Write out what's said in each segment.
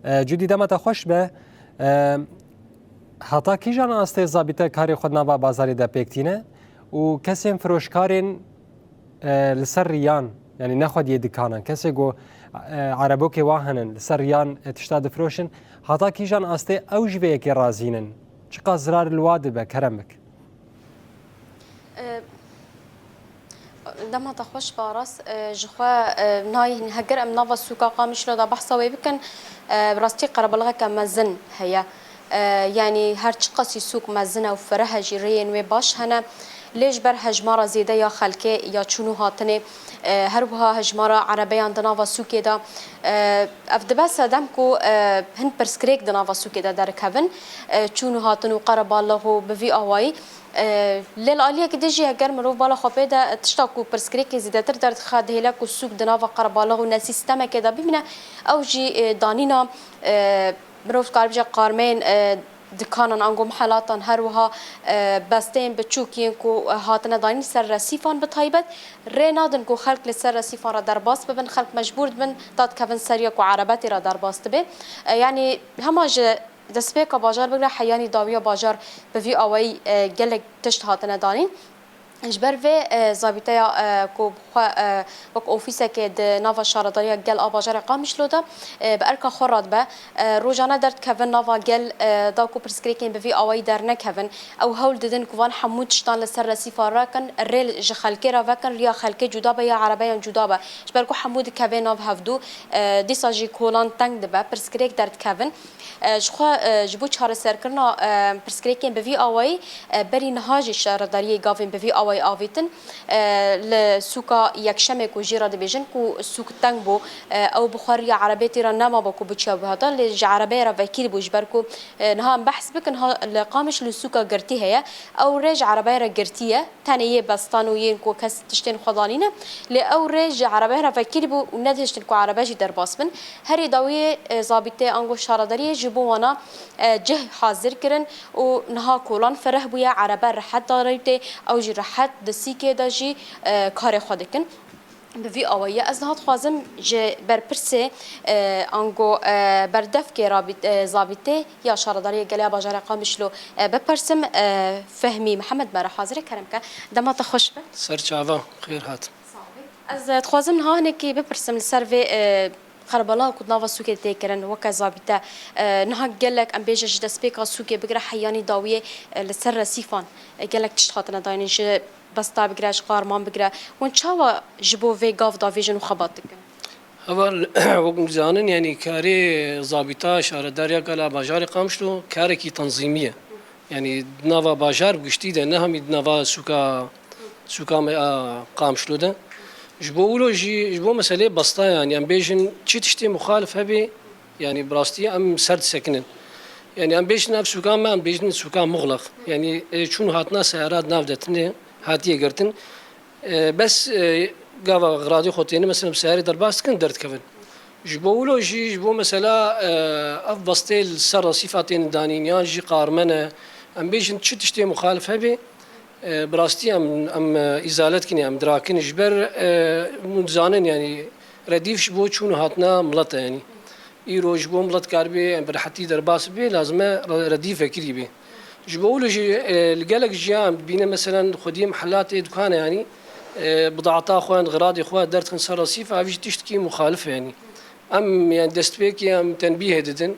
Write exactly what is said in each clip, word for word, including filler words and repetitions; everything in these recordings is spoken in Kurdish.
E, Cudî, dema te xweş be. E, heta kîjan astê zabîte karê xwe di nava bazarê de pêk tîne û kesên firoşkarên, e, li ser riyan, yanî ne xwediyê dikanan, kesê ku, e, erebokê wa henin, li ser riyan, e, tişta difiroşin, heta kîjan astê ew ji vê yekê razî nin? Çiqas zirar li wa dibe, kerem bik. E, Dema te xweş be Aras. E, ji xwe, e, nayî heger em nava sûka Qamişlo de behsa wê bikin, e, bi rastî qerebalixeke mezin heye. E, yanî her çiqasî sûk mezin e û fereh e jî, rêyên wê baş hene. Lê ji ber hejmara zêde ya xelkê, ya çûn û hatinê, e, her wiha hejmara erebeyan di nava sûkê de, e, ev dibe sedem ku, e, hin pirsgirêk di nava sûkê de derkevin. E, çûn û hatin û qerebalix û bi vî awayî. E, lê li aliyekî din jî heger mirov bala xwe pê de tişta ku pirsgirêkê zêdetir derdixe, dihêle ku sûk di nava qerebalix û ne sîstemekê de bimîne, ew jî, e, danîna, e, mirov dikare bije qarmeyên, e, dikanan ango mihelatan, her wiha, e, besteyên biçûk yên ku, e, hatine danîn ser resîfan bi taybet, rê nadin ku xelk li ser resîfan re derbas bibin, xelk mecbûr dibin dadkevin ser ya ku erebe tê re derbas dibe. E, yanî hema ji destpêka bajar bigre heyanî dawiya bajar bi vî awayî, e, gelek tişt hatine danîn. Ji ber vê, e, zabîteya, e, ku xwe, e, wek ofîsekê di nava şaredariya gel a bajarê Qamişlo de, e, bi erka xwe radibe, e, rojane derdikevin nava gel, e, da ku pirsgirêkên bi vî awayî dernekevin. Ew hewl didin ku van hemû tiştan li ser resîfa rakin, rê ji xelkê re vekin, riya xelkê cuda be ya erebeyan cuda be. Ji ber ku hemû dikeve nav hevdû, e, dîsa jî kolan teng dibe, pirsgirêk derdikevin. E, ji xwe, e, ji bo çareserkirina, e, pirsgirêkên bi vî awayî, e, berî niha jî şaredariyê gavên bi vî awayî avêtin. E, li sûka Yekşemê ku jê re dibêjin ku sûk teng bû, e, ew bi xwe riya erebê tê re nemabû ku biçiya bihata, lê ji erebeyê re vekirî bû, ji ber ku, e, niha em behs bikin, ha, li Qamişlo sûka girtî heye, ew rê ji erebeyê re girtî ye. Tenê yê bestan û yên ku kes tiştên xwe danîne, lê ew rê ji erebeyê re vekirî bû û nedihiştin ku erebe jî derbas bin. Herî dawiyê, e, zabîtê ango şaredariyê ji bo wana, e, cih hazir kirin û niha kolan fereh bûye, erebe rehet darewtê, ew jî rehet di sîkê de jî, e, karê xwe dikin. Bi vî awayî ye. Ez niha dixwazim ji berpirsê, e, ango, e, berdevkê rabît-, e, zabîtê ya şaredariyê gelê ya bajarê Qamişlo, e, bipirsim. E, Fehmî Mihemed me re hazir e, kerem ke. Dema te xweş be. Ser çava, xêr hat. Sağ ol. Ez, e, dixwazim niha hinekî bipirsim li ser vê, e, qerbala ku di nava sûkê tê kirin, weke zabîte. E, niha gelek, em bêje ji destpêka sûkê bigire heyanî dawiyê, e, li ser resîfan, e, gelek tişt hatine dayîn ji besta bigire, ji qarman bigire. Hûn çawa ji bo vê gav davêjin û xebat dikin? Heval, wek hûn dizanin, yanî karê zabîta şaredariya gel a bajarê Qamişlo karekî tenzîmî ye. Yanî di nava bajar bi giştî de, ne hemî di nava sûka, sûka me a Qamişlo de. Ji bo wilo jî, ji bo meselê besta, yanî em bêjin çi tiştê muxalif hebe, yanî bi rastî em ser disekinin. Yanî em bêjin ev sûka me, em bêjin sûka muxleq. Yanî, e, çûn hatina seyara di nav de tune hatiye girtin. E, bes, e, gava xiradê xwe têne, mesela, bi seyarê derbas dikin, derdikevin. Ji bo wilo jî, ji bo mesela, e, ev bestê li ser resîfa tên danîn, yan jî qarmen e, em bêjin çi tiştê muxalif hebe, e, bi rastî em, em, e, îzale dikin, em dirakin. Ji ber, e, hûn dizanin, yanî redîf ji bo çûn û hatina milet e, yanî. Îro ji bo milet karibe, em, bi rehetî derbas bibe, lazim e re-, redîf vekirî be. Ji bo wilo jî, e, li gelek jiya em dibîne, meselen, xwediyê mihela tê dikane, yanî, e, bidata xwe, xiradê xwe derdixin ser resîf, ev jî tiştekî muxalif e, yanî. Em, yanî, destpêkê em tenbîhê didin.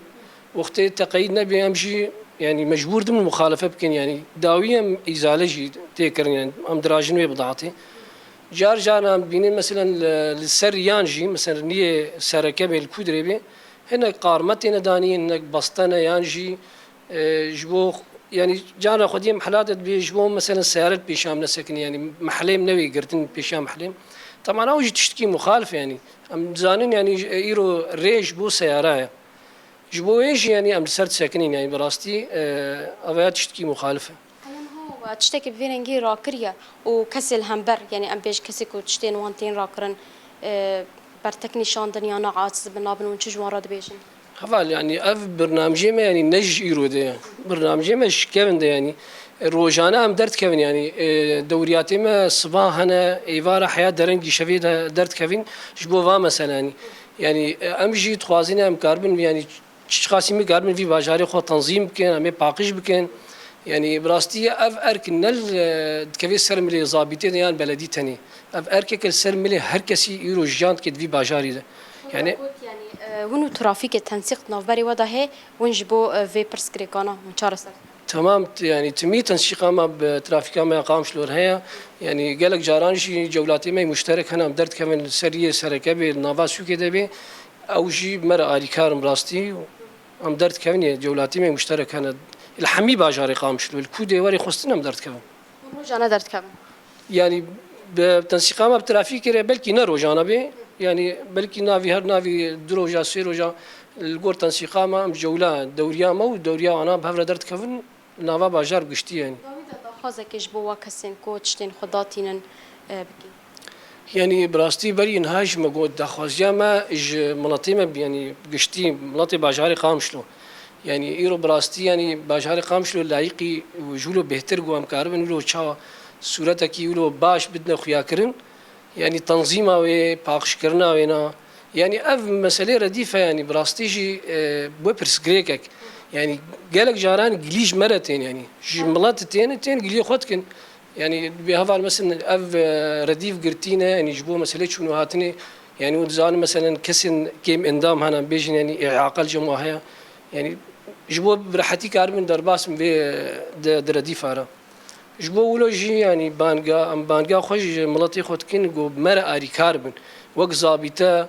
Wextê teqeyîd nebê, em jî, yanî, mecbûr dibin muxalife bikin, yanî, dawî em îzale jî tê kirin, yanî, em dirajin wê bidatê. Car car em dibînin, meselen, li, li ser yan jî, meselen, niyê sereke bê, li kûdirê bê, hinek qarme têne danîn, hinek bastene yan jî, e, ji bo, yanî, cara xwediyê mihela de dibê, ji bo, meselen, seyaret pêşiya min nesekinî, yanî, mehlê min newê girtin pêşiya mehlê min. Teman ew jî tiştekî muxalif, yanî. Em dizanin, yanî, îro rê ji bo seyara ye. Ji bo wê jî, yanî, em li ser disekinîn, yanî, bi rastî, e, ev ya tiştekî muxalif e. Heya niha we tiştekî bi vî rengî rakiriye û kesê li hember, yanî, em bêj kesê ku tiştên wan tên rakirin, e, bertek nîşandin ya na aciz bin nabin, hûn çi ji wan re dibêjin? Heval, yanî, ev birnamcê me, yanî, ne ji îro de ye. Birnamcê me ji kevin de, yanî, rojane em derdikevin, yanî, e, dewriyatê me siba hene, êvara heya derengî şevê de derdikevin, ji bo va mesele, yanî. Yanî, e, em jî dixwazin em karibin, yanî, Çiqasî me karibin vî bajarê xwe tenzîm bikin, em ê paqij bikin. Yanî bi rastî ev erk ne li, dikeve ser milê zabîtê de yan beledî tenê. Ev erkeke li ser milê her kesî îro jiyan dike di vî bajarî de. Yanî Got, yanî, e, hûn û trafîkê tensîq di navberê we de heye, hûn ji bo, e, vê pirsgirêkana hûn çareser dikin? Temam, t-, yanî timî tensîqa me bi trafîka me ya Qamişlo re heye. Yanî gelek caran jî cewlatê me yê muşterek hene, em derdikevin li ser riyê sereke bê, nava sûkê de bê. Ew jî me re alîkar in bi rastî. Em derdikevin yê cewlatî me muşterek hene. Li hemî bajarê Qamişlo, li ku dê werê xwestin em derdikevin. Hûn rojane derdikevin? Yanî bi tensîqa me bi trafîkê re belkî ne rojane bê. Yanî belkî navî her navî du roja, sê roja li gor tensîqa me em cewla dewriya me û dewriya wana bi hev re derdikevin. Nava bajar giştî yanî. Dawî de daxwazekê ji bo wa kesên ku tiştên xwe datînin, e, bikî? Yanî bi rastî berî niha jî me got daxwaziya me ji miletê me, yanî giştî miletê bajarê Qamişlo. Yanî îro bi rastî yanî bajarê Qamişlo layîqî û ji wilo bêhtir ku em karibin wilo çawa sûretekî wilo baş bidine xuyakirin. Yanî tenzîma wê, paqijkirina wê na. Yanî ev meselê redîf e, yanî bi rastî jî, e, wê pirsgirêkek. Yanî gelek caran gilî ji me re tên, yanî ji milet tên, tên giliyê xwe dikin. Yanî bi heval meselin ev, e, redîf girtî ne, yanî ji bo meselê çûn û hatinê, yanî hûn dizanin meselen kesên kêm endam hene, bêjin yanî îaqel cem wa heye. Yanî ji bo bi rehetî karibin derbas bin vê, e, di, di redîfa re. Ji bo wilo jî, yanî banga, em banga xwe ji miletê xwe dikin ku me re arîkar bin. Wek zabîte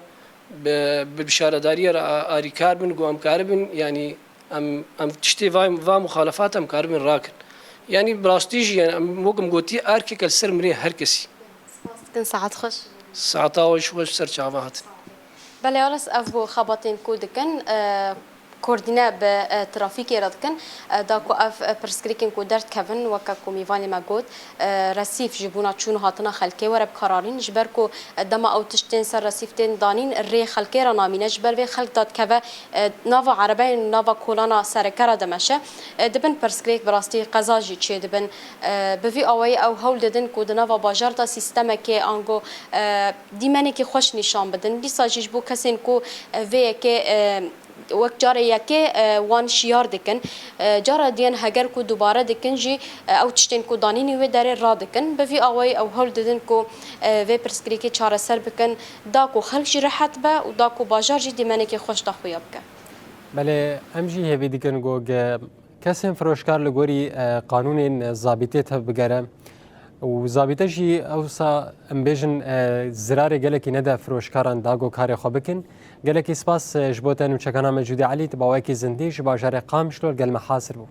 bi, bi, bi şaredariyê re a-, arîkar bin ku em karibin, yanî em, em tiştê va, va muxalefat em karibin rakin. Yanî bi rastî jî, yanî em wek em gotî, erkeke li ser mirê her kesî. Spas dikin, saet xweş. Saeta we ji xwe ji ser çava hatin. Belê Aras, ev bû xebatên ku dikin, e, koordîne bi, e, trafîkê re dikin. E, da ku ev, e, pirsgirêkên ku derdikevin, weke ku mîvanê me got, e, resîf ji bona çûn û hatina xelkê were bikaranîn, ji ber ku, e, dema ew tişt tên ser resîf tên danîn, rê xelkê re namîne, ji ber vê xelk dadikeve, e, nava erebeyên nava kolana sereke re dimeşe. E, dibin pirsgirêk bi rastî qeza jî çêdibin. E, bi vî awayî ew hewl didin ku di nava bajar de sîstemekê ango, e, dîmenekî xweş nîşan bidin. Dîsa jî ji bo kesên ku, e, vê yekê, e, wek carê yekê, e, wan şiyar dikin. E, cara diyen heger ku dubare dikin jî, e, ew tiştên ku danînî wê derê radikin. Bi vî awayî ew hewl didin ku, e, vê pirsgirêkê çareser bikin, da ku xelk jî rehet be û da ku bajar jî dîmenekê xweş de xuya bike. Belê, em jî hêvî dikin ku ge-, kesên firoşkar li gorî, e, qanûnên zabîtê tev bigere. Û zabîte jî ewsa em bêjin, e, zirarê gelekî nede firoşkaran da ku karê xwe bikin. Gelekî spas, e, ji bo te nûçekana me Cûdî Elî, tu bi awayekî zindî ji bajarê Qamişlo li gel me hazir bû.